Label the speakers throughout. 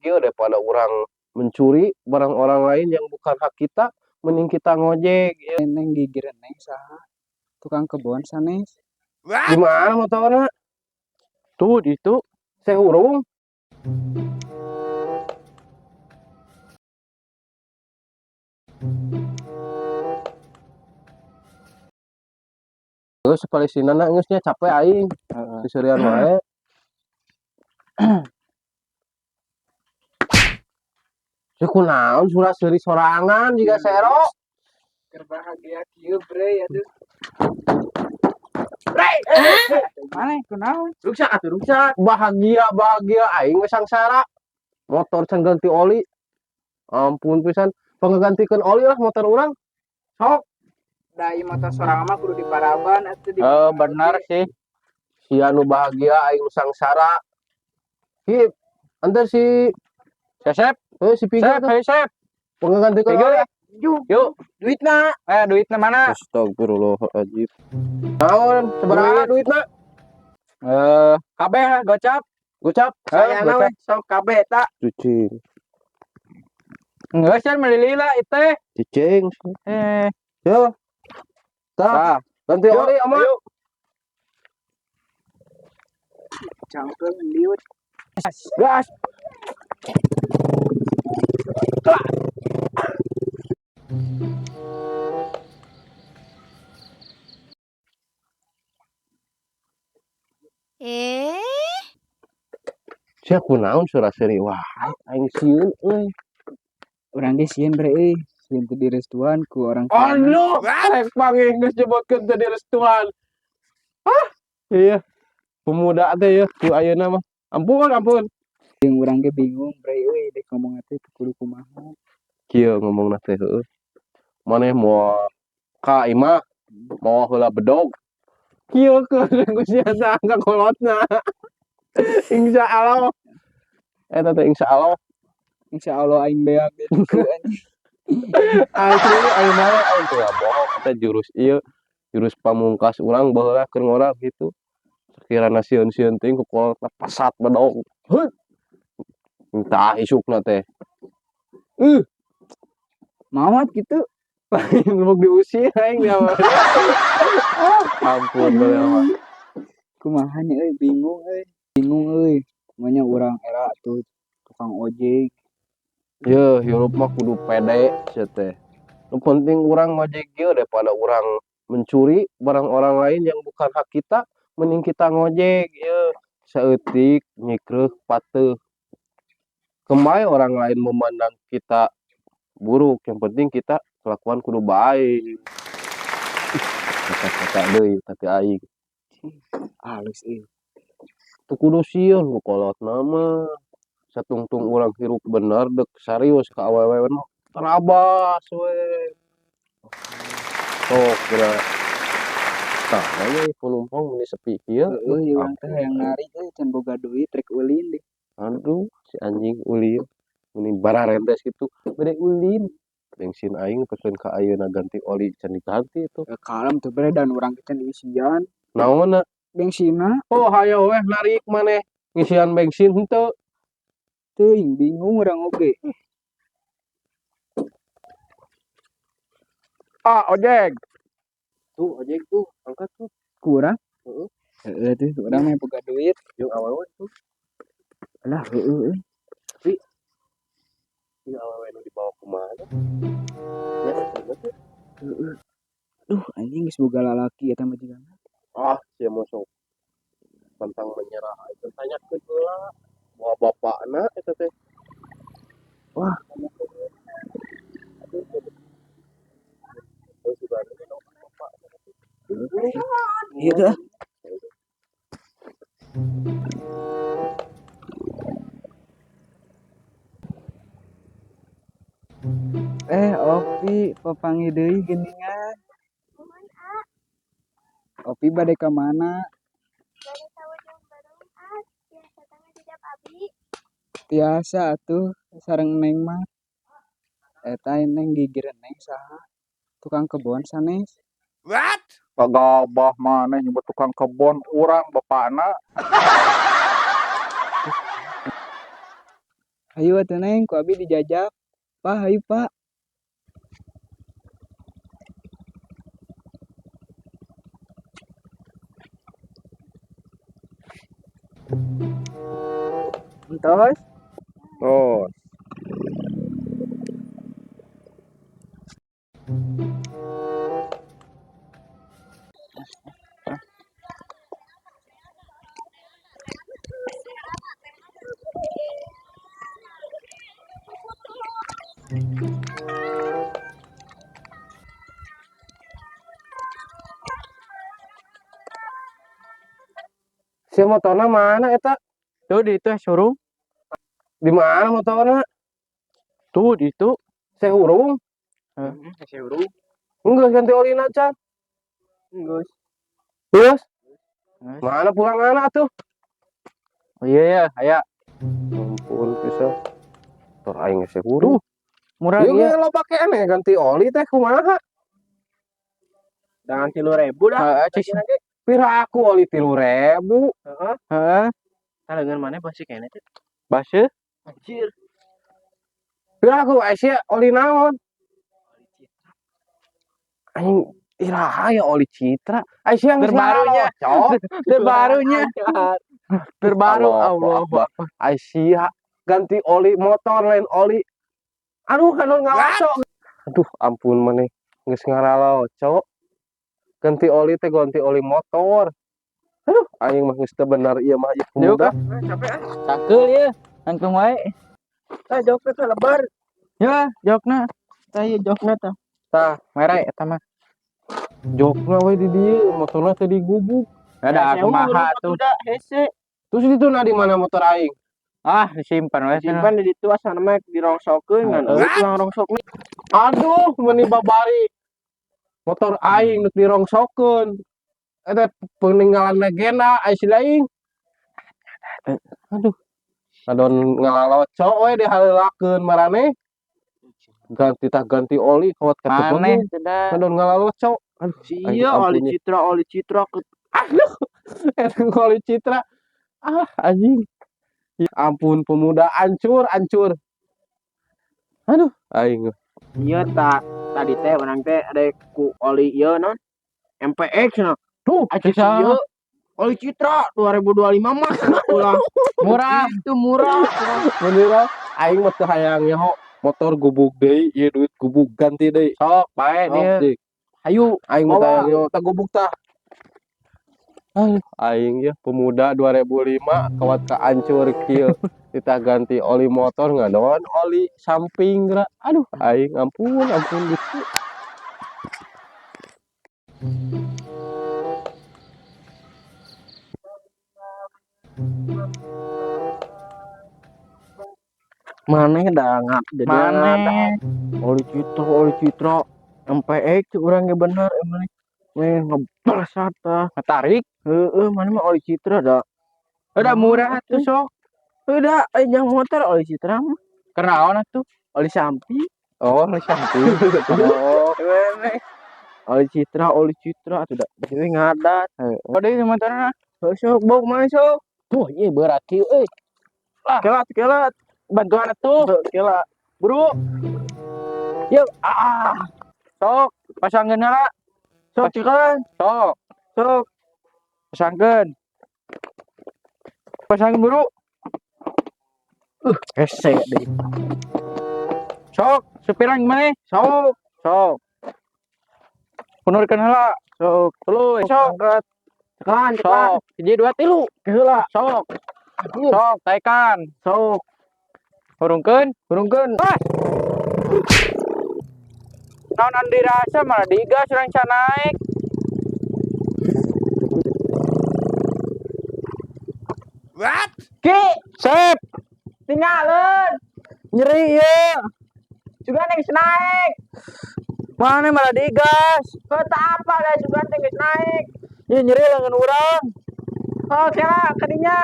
Speaker 1: Kieu daripada urang mencuri barang orang lain yang bukan hak kita, mending kita ngojek. Ya.
Speaker 2: Neng gigir neng saha? Tukang kebon sanes.
Speaker 1: Di mana motorna? Tuh itu saya urung. Terus Palestina na geus nya capek aing.
Speaker 2: Heeh.
Speaker 1: Siserian wae. Si kunaon surat seuri sorangan jiga sero.
Speaker 2: Keur bahagia kieu bre atuh.
Speaker 1: Bre.
Speaker 2: Mana kunaon?
Speaker 1: Ruksak atuh ruksak. Bahagia bahagia aing we sangsara. Motor can ganti oli. Ampun pisan, pangagantikeun oli lah motor urang. Sok.
Speaker 2: Da ieu motor sorangan mah kudu diparaban atuh di.
Speaker 3: Oh, benar sih.
Speaker 1: Sia nu bahagia aing nu sangsara. Ki, antar si
Speaker 3: Sesep.
Speaker 1: Si Piga
Speaker 3: Sep,
Speaker 1: tuh.
Speaker 3: hey, Sep.
Speaker 1: Pangagantikeun
Speaker 3: Piga
Speaker 1: oli.
Speaker 3: ya. Yuk.
Speaker 2: Duitna.
Speaker 3: Duitna mana?
Speaker 1: Astagfirullahaladzim. Naon, sabaraha duitna?
Speaker 3: Kabeh gocap.
Speaker 1: Gocap.
Speaker 2: Sayana we sok kabeh eta.
Speaker 1: Cicing.
Speaker 3: Geus can meuli lila ieu teh.
Speaker 1: Cicing. Yo. Tah,
Speaker 3: Tah.
Speaker 1: ganti oli ama.
Speaker 3: Yuk.
Speaker 2: Cangkeung liut.
Speaker 3: Gas.
Speaker 4: Eh?
Speaker 1: Sia kunaon sura-seuri wae aing sieun euy.
Speaker 2: Urang ge sieun bre euy, sieun teu direstuan ku orang tuana.
Speaker 1: Aduh, rek panggih geus nyebutkeun teu direstuan. Hah? Iya. Pemuda teh ya ku ayeuna mah. Ampun, ampun.
Speaker 2: Jeung urang ge bingung bre euy dek ngomong teh kudu kumaha.
Speaker 1: Kieu ngomongna teh heueuh. Maneh moal ka imah, moal heula bedog. Kieu keun ku sia teh ka kolotna. Insya Allah. Eta teh insya Allah.
Speaker 2: Insya Allah aing beak gitu anjing.
Speaker 1: Asli aing mah aing teh bohong eta jurus ieu. Jurus pamungkas urang baheula keur ngora gitu. Sekirana sieun-sieun teuing ku kolotna pasat bedog. Heut. Entah isukna teh.
Speaker 2: Maot gitu.
Speaker 1: Lain mau diusir aing dia mah. Ampun bae mah.
Speaker 2: Kumaha nya euy bingung euy. Bingung euy. Manya urang era tuh tukang ojek.
Speaker 1: Yeuh, hirup mah kudu pede sia teh. Nu penting urang ngojek ieu daripada urang mencuri barang orang lain yang bukan hak kita, mending kita ngojek ieu. Saeutik nyikreuh pateuh. Kemai orang lain memandang kita buruk, yang penting kita kelakuan kudu baik. Kata-kata deui tapi aing.
Speaker 2: Halus euy.
Speaker 1: Teu kudu sieun ku kolotna mah. Satungtung urang hirup bener dek serius ka awewe mah terabas we. Sok geura. Tah we penumpang meni sepi kieu.
Speaker 2: Heueuh, ieu urang teh hayang narik euy can boga duit rek ulin deh.
Speaker 1: Aduh, si anjing ulin. Meni bararentes kitu, bade ulin. Bensin aing pesen ka ayeuna ganti oli can diganti itu.
Speaker 2: Kalem tuh bre dan urang teh can diisian.
Speaker 1: Naonna?
Speaker 2: Bensinna.
Speaker 1: Oh, hayo weh narik maneh ngisian bensin henteu.
Speaker 2: Teuing bingung urang oge.
Speaker 3: Ah, ojek.
Speaker 1: Tuh, ojek tuh, angkat tuh.
Speaker 2: Kurang?
Speaker 1: Heeh.
Speaker 2: Heeh tuh, urang mah boga duit.
Speaker 1: Jeung awewe tuh.
Speaker 2: Lah, heueuh euy.
Speaker 1: Tapi ieu awewe nu dibawa kumaha? Ya, bener tuh.
Speaker 2: Heeh. Duh, anjing geus boga lalaki eta mah jigana.
Speaker 1: Ah, sia mah sok pantang menyerah. Itu tanyakeun heula. Bawa bapakna eta teh.
Speaker 2: Wah. Iya dah. Opi, papanggih deui geuningan.
Speaker 4: Nuhun, A.
Speaker 2: Opi bade ka mana?
Speaker 4: Bade ka Ujung Berung, A. Tiasa teu ngajejap abi?
Speaker 2: Tiasa atuh sareng neng mah. Eta neng gigir neng saha? Tukang kebon sanes.
Speaker 3: What? Kagabah maneh nyebut tukang kebon urang bapakna.
Speaker 2: Hayu atuh, Neng, ku abi dijajap. Pak, hayu, Pak.
Speaker 3: Entos.
Speaker 1: Oh. Si motorna mana eta?
Speaker 2: Tuh di itu showroom.
Speaker 1: Di mana motorna?
Speaker 2: Tuh di itu.
Speaker 1: Saya hurung.
Speaker 3: Hese hurung.
Speaker 1: Enggak ganti olina can.
Speaker 3: Geus.
Speaker 1: Terus?
Speaker 2: Geus.
Speaker 1: Mana pulang anak tuh?
Speaker 2: Oh iya ya, aya.
Speaker 1: Ampun bisa. Motor aing hese hurung.
Speaker 2: Murah
Speaker 1: Ieu
Speaker 2: iya.
Speaker 1: ge loba keneh ganti oli teh kumaha?
Speaker 3: Jangan 3.000 dah.
Speaker 2: Heeh, cik.
Speaker 1: Pira aku oli 3.000.
Speaker 3: Heeh.
Speaker 2: Heeh.
Speaker 3: Tah leungeun maneh basi keneh teh.
Speaker 2: Baseuh.
Speaker 3: Anjir.
Speaker 1: Pira aku aya oli naon? Anjing iraha ya oli Citra. Aisyah geus
Speaker 2: Terbarunya.
Speaker 1: ngaralocok.
Speaker 2: Terbarunya. Terbaru
Speaker 1: Allah
Speaker 2: Allah.
Speaker 1: Akbar. Aisyah ganti oli motor lain oli. Aduh kan ngalocok. Aduh ampun maneh geus ngaralocok. Ganti oli teh ganti oli motor. Aduh aing mah geus teu bener ieu mah ieu
Speaker 2: Yuk,
Speaker 1: pemuda.
Speaker 3: Capek ah.
Speaker 2: Cangkeul ieu. Nangtung wae.
Speaker 3: Tah jokna teh lebar.
Speaker 2: Ya, jokna.
Speaker 3: Tah ieu jokna tah.
Speaker 1: Tah,
Speaker 2: Mere eta mah.
Speaker 1: Jokna we di dieu, motorna teh digubuk.
Speaker 2: Ada kumaha tuh.
Speaker 3: Hese.
Speaker 1: Terus itu nah di mana motor aing?
Speaker 2: Ah, disimpan we.
Speaker 3: Simpan di ditu asana mah dirongsokeun ngan eueuh tukang rongsokna.
Speaker 1: Aduh, meni babari. Motor aing nu dirongsokeun. Eta peninggalan legenda ai si aing. Aduh. Adon ngalalocok we dihareulakeun maraneh. Ganti tah ganti oli kawat ka
Speaker 2: Maneh
Speaker 1: teu
Speaker 2: sudah.
Speaker 1: Adon ngalalocok. Aduh, aing
Speaker 3: Iya, oli
Speaker 1: ampun.
Speaker 3: Citra, oli Citra ke
Speaker 1: Aduh. Eta oli Citra. Ah, anjing. Ya ampun pemuda hancur, hancur. Aduh, aing.
Speaker 3: Iya tak tadi teh urang teh ada ku oli ieu non MPX nah.
Speaker 2: Tuh,
Speaker 3: Aja
Speaker 2: bisa.
Speaker 3: ieu oli Citra 2025 mah ulah
Speaker 2: Murah.
Speaker 3: itu murah.
Speaker 1: Bener aing mah teu hayang nyaho motor gubuk deui, ieu duit gubuk ganti deui.
Speaker 2: Sok bae
Speaker 1: Sok
Speaker 2: dia.
Speaker 1: deui.
Speaker 2: Hayu.
Speaker 1: Aing mah teu
Speaker 3: Bawa.
Speaker 1: hayang nyaho tah gubuk tah. Aduh, aing ya pemuda 2005 kawat ka ancur kieu. Kita ganti oli motor ngadon oli samping geura. Aduh, aing ampun ampun gitu.
Speaker 3: Maneh da ngap jadi
Speaker 2: Maneh.
Speaker 3: oli Citra, oli Citra MPX urang ge bener emang. Weh ngebersat tah.
Speaker 2: Tarik.
Speaker 3: Heeh, maneh mah oli Citra da.
Speaker 2: Udah murah tuh sok.
Speaker 3: Udah, jang motor oli Citra mah.
Speaker 2: Kenaon atuh?
Speaker 3: Oli samping.
Speaker 1: Oh, oli samping. Oh,
Speaker 3: Maneh. Oli Citra atuh da. Jadi ngadat.
Speaker 2: Oh, deui motorna.
Speaker 3: Heuh sok bau maneh sok.
Speaker 1: Tuh, ieu berat kieu euy.
Speaker 3: Kelat, kelat.
Speaker 2: Bantuan atuh.
Speaker 3: Heuh, kelat.
Speaker 2: Bro.
Speaker 3: Yuk.
Speaker 2: Ah. Sok, pasangkeun heula.
Speaker 3: Sok cikelan.
Speaker 2: Sok,
Speaker 3: Sok.
Speaker 2: pasangkeun. Pasangkeun buru.
Speaker 3: Hese deui.
Speaker 2: Sok, supiran gimana?
Speaker 3: Sok.
Speaker 2: Sok. Punurkeun heula.
Speaker 3: Sok.
Speaker 2: Tuluy, sok.
Speaker 3: Angkat. Cekelan, cekelan.
Speaker 2: Sok. 1 2 3.
Speaker 3: Keheula.
Speaker 2: Sok. Sok, taikan.
Speaker 3: Sok.
Speaker 2: Hurungkeun.
Speaker 3: Hurungkeun.
Speaker 2: Naon anu dirasa malah digas urang can naik.
Speaker 5: What?
Speaker 2: Ki, sep.
Speaker 3: Tinggalin.
Speaker 2: Nyeri ieu.
Speaker 3: Juga neng naik.
Speaker 2: Mana malah digas.
Speaker 3: Kau tak apa dah juga neng naik.
Speaker 2: Ieu nyeri leungeun urang.
Speaker 3: Oh, kira kadinya.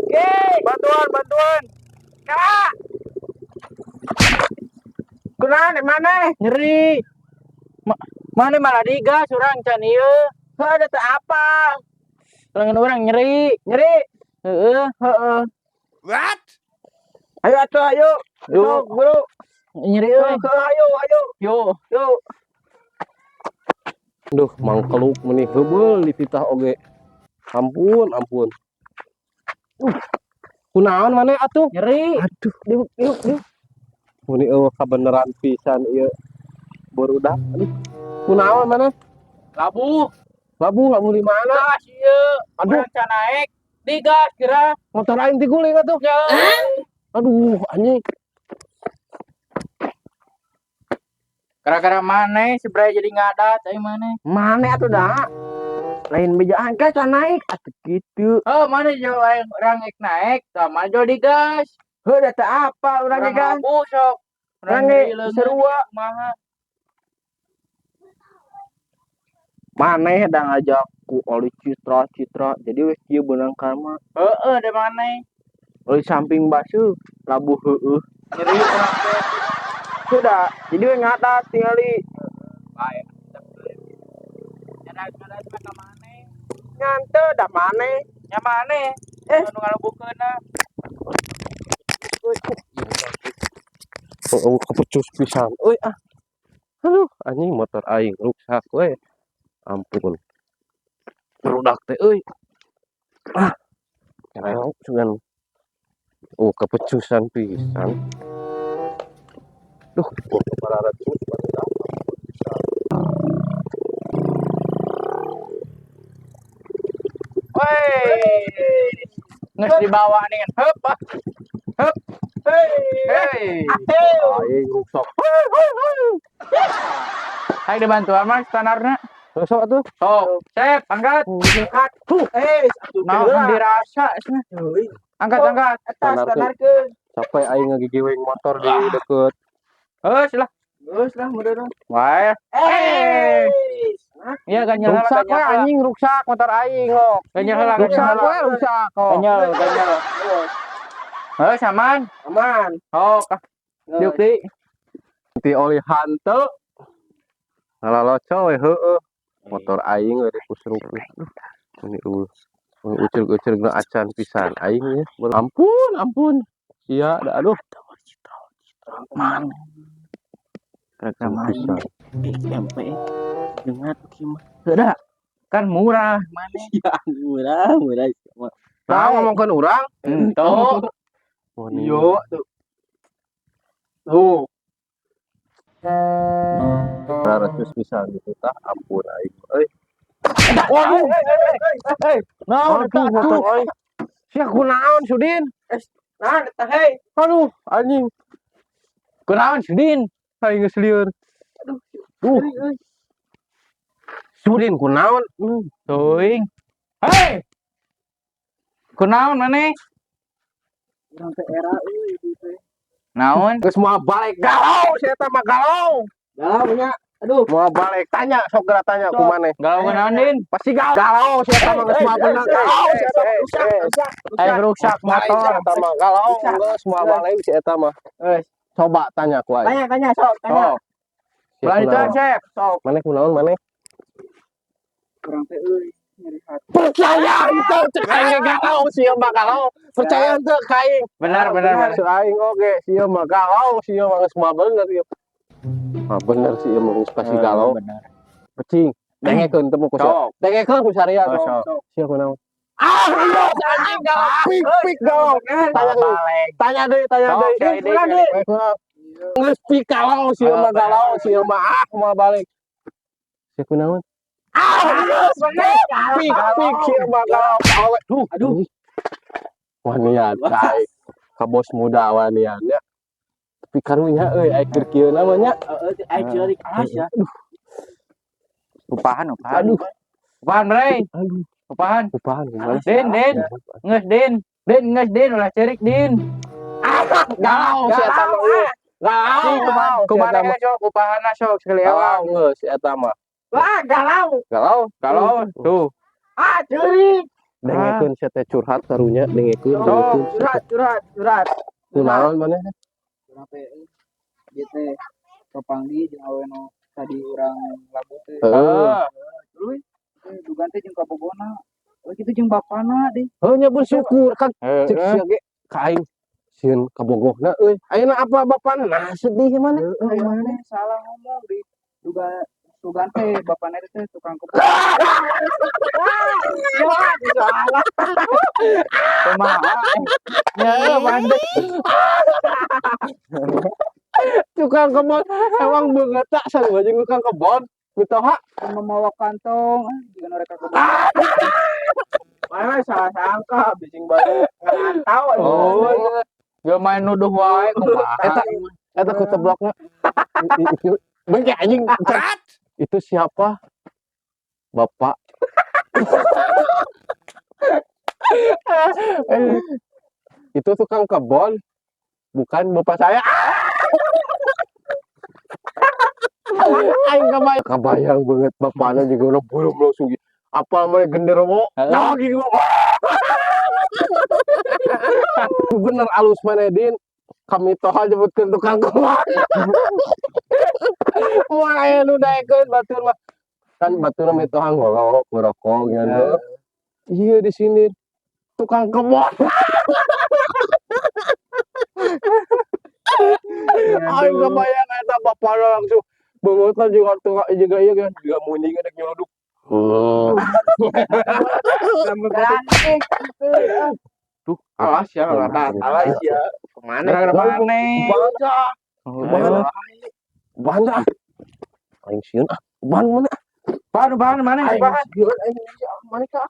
Speaker 3: Oke,
Speaker 2: Bantuan, bantuan.
Speaker 3: kira. Kunaon di mana?
Speaker 2: Nyeri. Mana malah digas urang can ieu.
Speaker 3: Kau ada tak apa?
Speaker 2: Lengan urang nyeri.
Speaker 3: Nyeri.
Speaker 2: Heeh.
Speaker 3: Heeh.
Speaker 5: What?
Speaker 3: Ayo atuh ayo.
Speaker 2: Yuk.
Speaker 3: Sok, bro.
Speaker 2: Nyeri euy.
Speaker 3: Sok, ayo ayo.
Speaker 2: Yo.
Speaker 3: Yuk.
Speaker 1: Duh, mangkeluk meni heubeul dititah oge. Ampun, ampun. Kunaon maneh atuh?
Speaker 2: Nyeri.
Speaker 1: Aduh,
Speaker 2: Diuk diuk diuk.
Speaker 1: meni euweuh kabeneran pisan ieu. Barudak. Aduh. Kunaon maneh?
Speaker 2: Labuh.
Speaker 1: Labuh, labuh di mana?
Speaker 2: Gas ieu.
Speaker 1: Aduh.
Speaker 2: Urang can naek. Digas geura.
Speaker 1: Motor aing tiguling atuh.
Speaker 2: Ya.
Speaker 1: Aduh, anjing.
Speaker 2: Gara-gara maneh si Bray jadi ngadat aing maneh.
Speaker 3: Maneh atuh da. Lain bejaan ka can naik atuh kitu.
Speaker 2: Oh, maneh jauh aing urang rek naek, tah maneh jauh digas.
Speaker 3: Heuh da teu apa urang ge
Speaker 2: Urang
Speaker 3: kan.
Speaker 2: labuh sok.
Speaker 3: Urang ge
Speaker 2: nyeri leungeun
Speaker 3: sarua.
Speaker 2: kumaha.
Speaker 3: Maneh da ngajak ku oli Citra Citra jadi weh kieu beunang karma.
Speaker 2: Heeh, da maneh.
Speaker 3: Oli samping basuh labuh heueuh.
Speaker 2: Nyeri urang teh.
Speaker 3: Sudah, jadi we ngadat tingali.
Speaker 2: Bae. Ngadat-ngadat mah ka maneh.
Speaker 3: Ngante da maneh.
Speaker 2: Nya maneh.
Speaker 3: Eh.
Speaker 2: Anu ngalabukeunna.
Speaker 1: Oh, kepecus pisan. Euy ah. Aduh, anjing motor aing ruksak we. Ampun. Barudak teh euy. Ah. Kerewok cuman. Oh, kepecusan pisan. Duh, kepararetus barudak.
Speaker 2: Woi. Geus dibawa nih kan. Heup. Ah. Heup. Hei.
Speaker 1: Aing ruksak.
Speaker 2: Ayo dibantuan mah standarna.
Speaker 1: Sok atuh.
Speaker 2: Sok, sep, angkat.
Speaker 3: Angkat. Eh, atuh
Speaker 2: Naon
Speaker 3: heula.
Speaker 2: dirasa cenah. Angkat, angkat.
Speaker 3: Eta
Speaker 1: Standarkeun.
Speaker 3: standarkeun.
Speaker 1: Sampai aing ngagigiweng motor di deket.
Speaker 2: Geus lah.
Speaker 3: Geus lah meureun.
Speaker 2: Wae.
Speaker 3: Eh.
Speaker 2: Iya ganyel heula,
Speaker 1: Ruksak we
Speaker 2: ganyel heula.
Speaker 1: anjing ruksak motor aing kok.
Speaker 2: Ganyel heula, ganyel
Speaker 1: Ruksak
Speaker 2: heula.
Speaker 1: we rusak kok.
Speaker 2: Ganyel, ganyel. Geus aman.
Speaker 3: Aman.
Speaker 2: Sok. Ah. Diuk deui.
Speaker 1: Ti oli hanteu. Ngalaloco we heueuh. Motor aing we dikusruk. Aduh, ini eueuh. Ucul-ucul acan pisan aing ya. Ampun, ampun. Sia da aduh.
Speaker 2: Man. Gara-gara maneh.
Speaker 1: Pisan.
Speaker 3: MP. Dengar kieu mah.
Speaker 2: Sudah. Kan murah maneh.
Speaker 3: Ya murah, murah.
Speaker 1: Nah, ngomongkeun urang.
Speaker 2: Ento.
Speaker 1: Wah, nih.
Speaker 3: Yo tuh. Tuh.
Speaker 1: Ratus pisan gitu tah ampun aing euy. Waduh,
Speaker 2: Naon
Speaker 1: aduh motor aing. Sia kunaon Sudin?
Speaker 3: Nah, eta hei.
Speaker 1: Aduh, anjing.
Speaker 2: Kunaon Sudin?
Speaker 1: Aing geus lieur. Duh. Sudin kunaon?
Speaker 2: Teuing. Hei. Kunaon maneh? Urang teh era euy ieu teh. Naon?
Speaker 1: Geus moal balik galau sia eta mah galau.
Speaker 3: Galau nya. Aduh.
Speaker 1: Moal balik tanya sok geura tanya ku maneh.
Speaker 2: Galau kunaon Din?
Speaker 1: Pasti galau. Galau sia eta mah geus moal bener galau sia eta mah rusak.
Speaker 2: Aing ruksak
Speaker 1: Balik
Speaker 2: motor.
Speaker 1: sia eta mah galau geus moal balik si eta mah.
Speaker 3: Geus.
Speaker 1: Coba tanya ku aing.
Speaker 3: Tanya tanya sok, tanya.
Speaker 2: Sok. Belah itu Sep.
Speaker 3: Sok.
Speaker 1: Maneh kunaon maneh?
Speaker 2: Urang teh euy nyeri hati.
Speaker 1: Percaya henteu cek aing ge galau sia mah galau. Percaya henteu ka aing.
Speaker 2: Benar, benar, benar.
Speaker 1: Cek aing oge sia mah galau sia mah geus moal bener ieu. Mah bener sih ieu mah geus pasti galau.
Speaker 2: Benar.
Speaker 1: Pecing. Dengekeun temu ku sia.
Speaker 2: Sok.
Speaker 1: Dengekeun ku saria
Speaker 2: Oh,
Speaker 1: sok.
Speaker 2: sok.
Speaker 1: Sia kunaon? Ah, iya, anjing galau. Pik pik galau. Tanya deui.
Speaker 2: Balik.
Speaker 1: Tanya deui, tanya
Speaker 2: Sok,
Speaker 1: deui.
Speaker 2: cari deui, cari
Speaker 1: Eh, kunaon? Geus pik galau sia mah galau sia mah ah moal balik. Sia kunaon? Ah, geus pik pik sia mah galau. Aduh, aduh. Wanian cai. Ka bos muda wanian nya. Tapi karunya euy aing keur kieu namanya.
Speaker 3: Heeh, aing ceurik alas ya.
Speaker 2: Upahan, upahan.
Speaker 1: Aduh.
Speaker 2: Upahan, Bray.
Speaker 1: Aduh,
Speaker 2: Upahan.
Speaker 1: upahan gimana?
Speaker 2: Din, Din. Geus, Din. Din, geus, Din. Ulah ceurik, Din.
Speaker 1: Ah, galau si eta mah. Galau, galau.
Speaker 2: Kumaha ge sok upahanna sok sekali
Speaker 1: Galau
Speaker 2: ewang.
Speaker 1: geus si eta mah.
Speaker 3: Wah, galau.
Speaker 1: Galau.
Speaker 2: Galau tuh.
Speaker 3: Ah, ceurik.
Speaker 1: Dengekeun sia teh curhat karunya, dengekeun,
Speaker 3: Sok,
Speaker 1: dengekeun.
Speaker 3: curhat, curhat, curhat.
Speaker 1: Kunaon maneh?
Speaker 2: Urang teh euy. Ieu teh kapanggih jeung awe nu tadi urang labu teh.
Speaker 1: Heeh.
Speaker 2: Tuluy teh dugan teh jeung kabogona. Kitu jeung bapana deh.
Speaker 1: Heuh nya bersyukur kan cek
Speaker 3: Heeh.
Speaker 1: sia ge ka aing sieun kabogohna euy. Ayeuna apa bapana nah sedih maneh.
Speaker 2: Heeh, maneh salah ngomong di duga sugan teh bapana teh tukang kebon.
Speaker 3: Ya, salah. Kumaha? Ya, mandek.
Speaker 1: Tukang kebon emang beungeut sarua jeung tukang kebon. Mitoha
Speaker 2: Memawa kantong, ah, jiga mereka kebon.
Speaker 3: Mana salah sangka bising bade ngarantau.
Speaker 1: Oh,
Speaker 3: Gak main nuduh wae kumaha.
Speaker 1: Eta eta ku teblokna. Itu bengke anjing. Itu siapa? Bapak. Itu tukang kebon, bukan bapak saya. Aing kebayang, kebayang banget bapaknya juga udah belum langsung apa namanya genderuwo. Nah, gini bener alus mana Din. Kami toha nyebutkeun tukang kebon. Moal aya nu daekeun batur mah. Kan batur mah mitoha ngorok, ngerokok gitu. Iya di sini tukang kebon. Aing kebayang eta bapakna langsung beungeutna juga tukang juga iya kan juga munding rek nyeluduk. Duh,
Speaker 3: Awas ya, awas ya. Kemana? Gara-gara mana?
Speaker 1: Bangsa. Mana? Bangsa. Aing sieun ah. Ban mana?
Speaker 3: Ban ban mana?
Speaker 1: Aing
Speaker 3: Ban.
Speaker 1: sieun aing mana ka?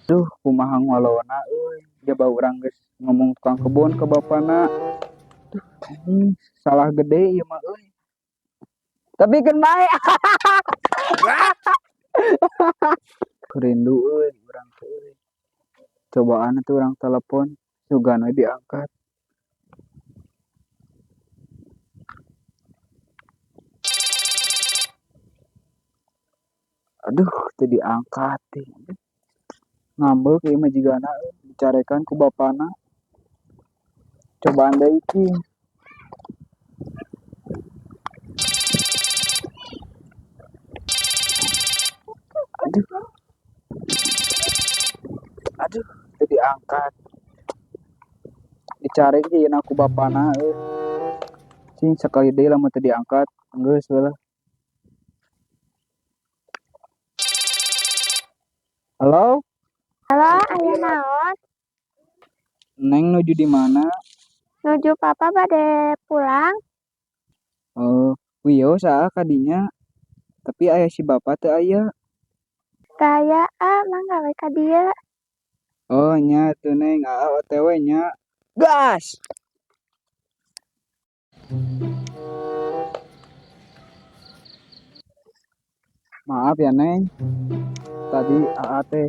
Speaker 2: Duh, kumaha ngolona euy. Jaba urang geus ngomong tukang kebon ke bapana. Duh, anjing, salah gede ieu mah euy. Tapi keun bae. Rindu euy urang teh euy. Cobaan atuh urang telepon, sugan we diangkat. Aduh, teu diangkat teh. Ngambek ieu mah jigana euy, dicarekan ku bapana. Cobaan deui cing. Aduh. Aduh, teu diangkat. Dicarek ieu na ku bapana euy. Cing sakali deui lamun teu diangkat, geus we lah. Halo?
Speaker 4: Halo, aya naon?
Speaker 2: Neng nuju di mana?
Speaker 4: Nuju papa bade pulang.
Speaker 2: Oh, wios ah kadinya. Tapi aya si bapak teu aya.
Speaker 4: Teu aya ah, mangga we ka dieu.
Speaker 2: Oh nya tuh Neng, aa OTW nya. Gas. Maaf ya Neng. Tadi aa teh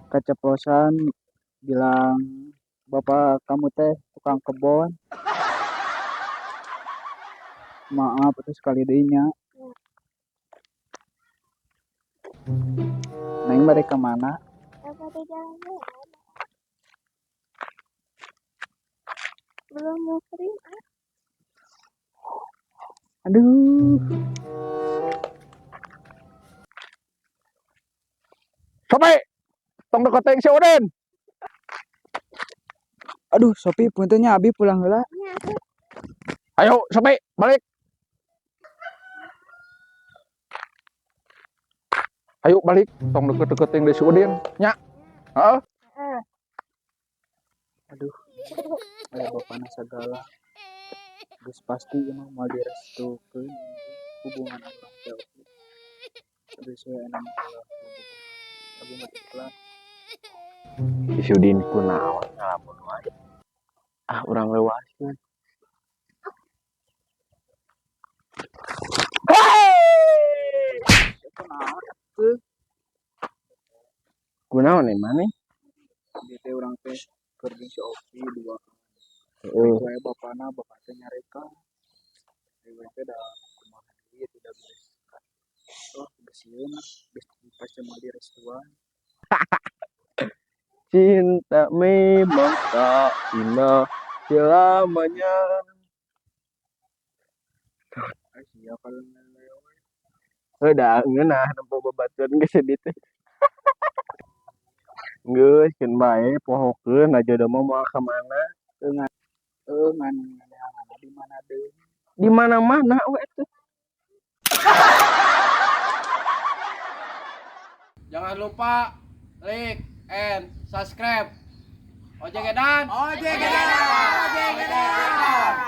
Speaker 2: keceplosan bilang bapak kamu teh tukang kebon. Maaf itu sekali deui nya. Neng bade ka mana?
Speaker 4: Bade jalan-jalan. Belum muhrim ah.
Speaker 2: Aduh.
Speaker 3: Sopi. Tong deket teuing si Udin.
Speaker 2: Aduh, Sopi punten nya abi pulang heula.
Speaker 3: Ayo, Sopi, balik. Ayo balik, tong deket-deket teuing si Udin nya. Heeh.
Speaker 2: Aduh. Aya bapana sagala. Geus pasti ieu mah moal direstukeun hubungan urang teh. Geus we enak mah ulah. Abi mah ikhlas.
Speaker 1: Si Udin kunaon ngalamun wae. Ah, urang leuwaskeun. Kunaon nih maneh?
Speaker 2: Ieu teh urang teh keur jeung si Opi dua.
Speaker 1: Heeh.
Speaker 2: Wae bapana, bapak teh nyarekan. Dewe teh da kumaha deui tidak geus. Oh, geus sieun, geus pasti moal direstuan.
Speaker 1: Cinta memang tak indah selamanya.
Speaker 2: Ah, sia kalau ngelele.
Speaker 3: Heuh da ngeunah nempo babaturan geus sedih teh. Geus keun bae pohokeun da jodoh mah moal ka mana.
Speaker 2: Heuh, ngan neanganna di mana deui?
Speaker 3: Di mana-mana we atuh.
Speaker 1: Jangan lupa like and subscribe. Ojek Edan. Ojek Edan. Ojek Edan.